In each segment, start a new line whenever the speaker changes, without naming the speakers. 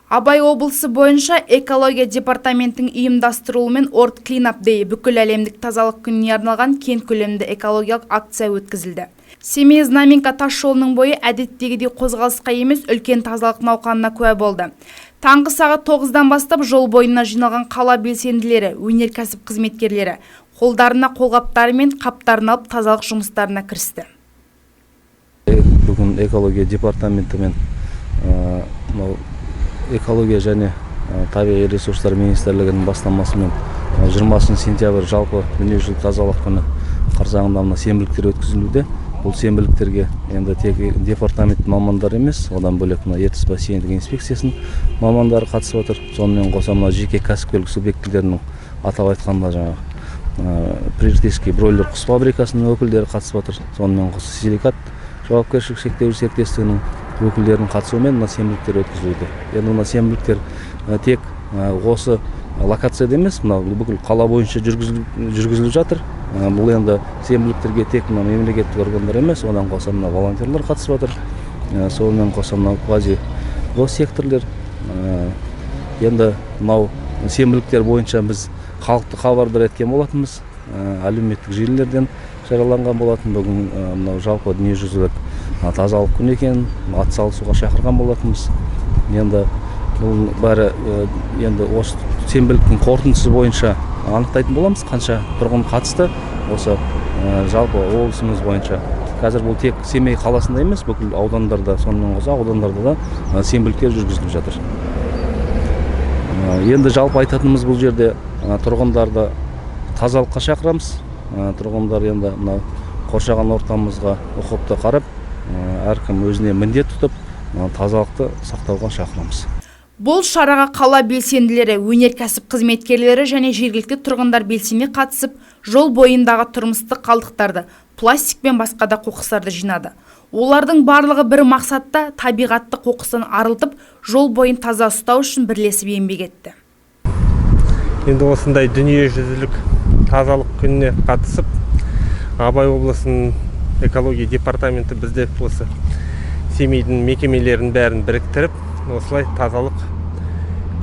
Абай облысы бойынша экология департаментінің ұйымдастыруымен World Cleanup Day, бүкіл әлемдік тазалық күніне арналған кең көлемді экологиялық акция өткізілді. Семей Знаменка тас жолының бойы әдеттегідей қозғалысқа емес, үлкен тазалық науқанына куә болды. Таңғы сағат 9-дан бастап жол бойына жиналған қала белсенділері, өнеркәсіп қызметкерлері қолдарына қолғаптары мен қаптарын алып, тазалық жұмыстарына кірісті.
Бүгін экология департаменті мен мынау экология және табиғи ресурстар министрлігінің бастамасымен 20 сентябрь, жалпы дүниежүзілік тазалық күні қарсаңында мына сенбіліктер өткізілуде. Бұл сенбіліктерге енді тек департамент мамандары емес, одан бөлек мына Ертіс бассейндік инспекциясының мамандары қатысып отыр. Сонымен қоса мына жеке кәсіпкерлік субъектілерінің, атап айтқанда, жаңағы Прииртышский бройлер құс фабрикасының өкілдері қатысып отыр. Сонымен қоса Силикат жауапкершілігі шектеулі серіктестігінің өкілдерінің қатысуымен мына сенбіліктер өткізілуде. Енді мына сенбіліктер тек осы локацияда емес, мына бүкіл қала бойынша жүргізіліп жатыр. Бұл енді сенбіліктерге тек мына мемлекеттік органдар емес, одан қоса мына волонтерлар қатысып жатыр, сонымен қоса мынау квази госсекторлер. Енді мынау сенбіліктер бойынша біз халықты хабардар еткен болатынбыз, әлеуметтік желілерден жарияланған болатын. Бүгін мынау жалпы дүниежүзілік тазалық күні екенін, атсалысуға шақырған болатынбыз. Енді бұл бәрі енді осы сенбіліктің қорытындысы бойынша анықтайтын боламыз, қанша тұрғын қатысты осы жалпы облысымыз бойынша. Қазір бұл тек Семей қаласында емес, бүкіл аудандарда, сонымен қоса аудандарда да сенбіліктер жүргізіліп жатыр. Енді жалпы айтатынымыз, бұл жерде тұрғындарды тазалыққа шақырамыз. Тұрғындар енді мынау қоршаған ортамызға ұқыпты қарап, әркім өзіне міндет тұтып, тазалықты сақтауға шақырамыз.
Бұл шараға қала белсенділері, өнеркәсіп қызметкерлері және жергілікті тұрғындар белсене қатысып, жол бойындағы тұрмыстық қалдықтарды, пластик пен басқа да қоқыстарды жинады. Олардың барлығы бір мақсатта: табиғатты қоқыстан арылтып, жол бойын таза ұстау үшін бірлесіп еңбек етті.
Енді осындай дүниежүзілік тазалық күніне қатысып, Абай облысының экология департаменті бізде осы Семейдің мекемелерінің бәрін біріктіріп, осылай тазалық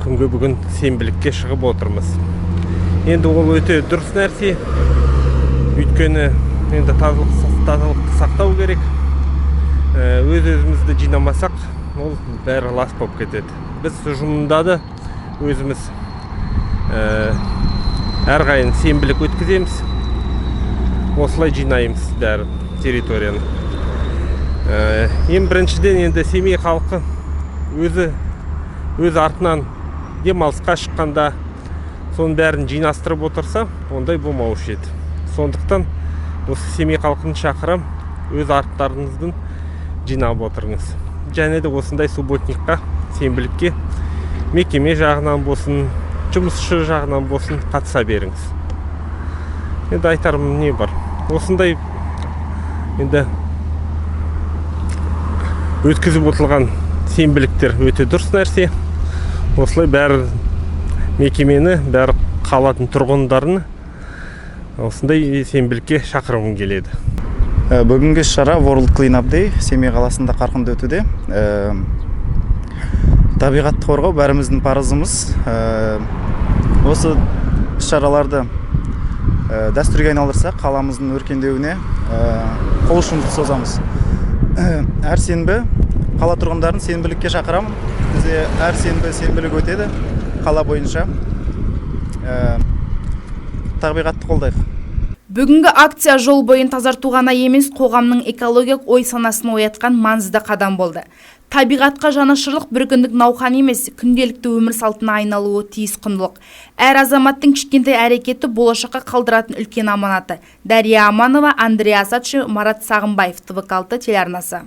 күнге бүгін сенбілікке шығып отырмыз. Енді ол өте дұрыс нәрсе, өйткені енді тазалықты сақтау керек. Өз өзімізді жинамасақ, ол бәрі лас болып кетеді. Біз ұжымында да өзіміз әрқайын сенбілік өткіземіз, осылай жинаймыз бәрі территорияны. Ең біріншіден, енді Семей халқы өзі өз артынан демалысқа шыққанда соның бәрін жинастырып отырса, ондай болмаушы еді. Сондықтан осы Семей халқын шақырам, өз арттарыңыздың жинап отырыңыз және де осындай субботникқа, сенбілікке мекеме жағынан болсын, жұмысшы жағынан болсын, қатыса беріңіз. Енді айтарым не бар, осындай енді өткізіп отырған сенбіліктер өте дұрыс нәрсе. Осылай бәрі мекемені, бәрі қалатын тұрғындарын осындай сенбілікке шақырғым келеді.
Бүгінгі шара World Clean Up Day Семей қаласында қарқынды өтуде. Табиғатты қорғау бәріміздің парызымыз. Осы іс шараларды дәстүрге айналдырсақ, қаламыздың өркендеуіне қол ұшымызды созамыз. Әр сенбі қала тұрғындарын сенбілікке шақырамын. Бізде әр сенбі сенбілік өтеді қала бойынша. Табиғатты қолдайық.
Бүгінгі акция жол бойын тазарту ғана емес, қоғамның экологиялық ой санасын оятқан маңызды қадам болды. Табиғатқа жанашырлық бір күндік науқан емес, күнделікті өмір салтына айналуы тиіс құндылық. Әр азаматтың кішкентай әрекеті — болашаққа қалдыратын үлкен аманаты. Дария Аманова, Андрей Асадчи, Марат Сағымбаев, ТВК 6 телеарнасы.